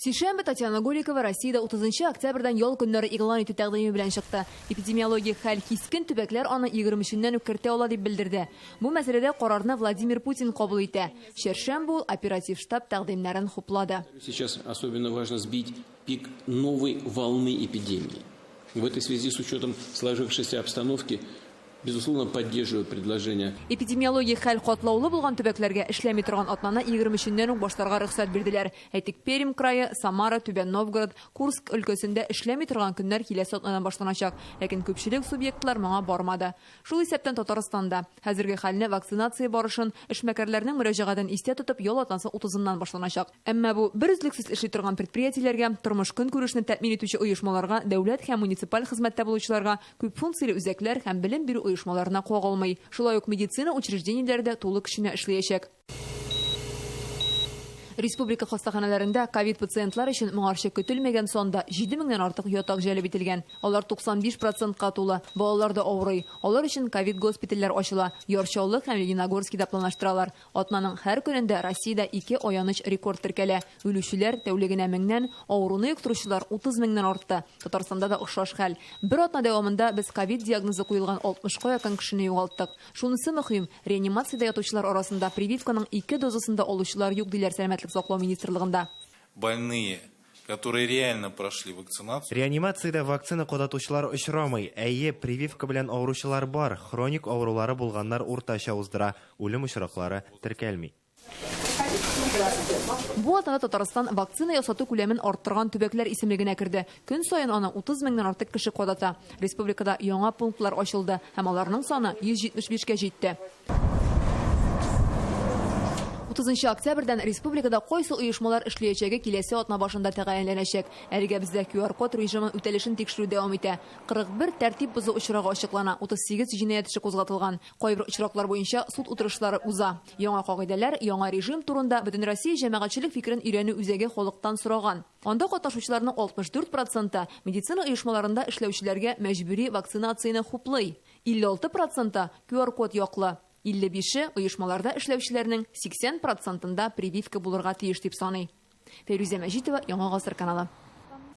Сишәмбе Татьяна Голикова Россиядә 30 октябрьдән ял көннәре игълан итү тәкъдиме белән чыкты. Эпидемиологик хәл кискен төбәкләр аны 23-ннән үк кертә ала дип белдерде. Бу мәсьәләдә карарны Владимир Путин кабул итә. Чәршәмбе ул оператив штаб тәкъдимнәрен хуплады. Сейчас особенно важно сбить пик новой волны эпидемии. В этой связи с учетом сложившейся обстановки, безусловно, поддерживаю предложение. Эпидемиологик хәл катлаулы булган төбәкләргә эшләми торган атнаны 23-ннән үк башларга рөхсәт бирделәр. Әйтик, Пермь крае, Самара, Түбән Новгород, Курск өлкәсендә эшләми торган көннәр киләсе атнадан башланачак. Ләкин күпчелек субъектлар моңа бармады. Шул исәптән Татарстан да. Хәзерге хәлне, вакцинация барышын, эшмәкәрләрнең мөрәҗәгатен истә тотып, ял атнасы 30-ыннан башланачак. Әмма бу берөзлексез эшли торган предприятиеләргә, тормыш-көнкүрешне тәэмин итүче оешмаларга, дәүләт һәм муниципаль хезмәттә булучыларга, күпфункцияле үзәкләр һәм белем бирү оешмаларына кагылмый. Шулай ук медицина учреждениеләре дә тулы көченә эшләячәк. Республика хастаханәләрендә ковид пациентлар өчен моңарчы көтелмәгән санда 7 меңнән артык ятак җәлеп ителгән. Алар 95 процентка тулы. Балалар да авырый. Алар өчен ковид госпитальләр ачыла. Яр Чаллы һәм Лениногорскида планлаштыралар. Атнаның һәр көнендә Россиядә ике аяныч рекорд теркәлә. Үлүчеләр тәүлегенә меңнән, авыруны йоктыручылар 30 меңнән артты. Татарстанда да охшаш хәл. Бер атна дәвамында без ковид диагнозы куелган 60 ка якын кешене югалттык. Шунысы мөһим, реанимациядә ятучылар арасында прививканың ике дозасын да алучылар юк, диләр Сәламәтлек саклау министрлыгында. Больные, которые реально прошли вакцинацию. Реанимациядә вакцина кадатучылар очрамый. Әйе, прививка белән авыручылар бар. Хроник авырулары булганнар уртача уздыра. Үлем очраклары теркәлми. Бу атнада Татарстан вакцина ясату күләмен арттырган төбәкләр исемлегенә керде. Көн саен аны 30 меңнән артык кеше кадата. Республикада яңа пунктлар ачылды һәм аларның саны 175 кә җитте. 30 октябрьдән республикада кайсы оешмалар эшләячәге киләсе атна башында тәгаенләнәчәк. Әлегә бездә QR-код режимын үтәлешен тикшерү дәвам итә. 41 тәртип бозу очрагы ачыклана, 38 җинаять эше кузгатылган. Кайбер очраклар буенча суд утырышлары уза. Яңа кагыйдәләр, яңа режим турында Бөтенроссия җәмәгатьчелек фикерен өйрәнү үзәге халыктан сораган. Анда катнашучыларның 64 проценты медицина оешмаларында эшләүчеләргә мәҗбүри вакцинацияне хуплый. 56 проценты QR-код яклы. 55-е оешмаларда эшләүчеләрнең 80 процентында прививка булырга тиеш дип саный. Фәйрүзә Мәҗитова, Яңа Гасыр каналы.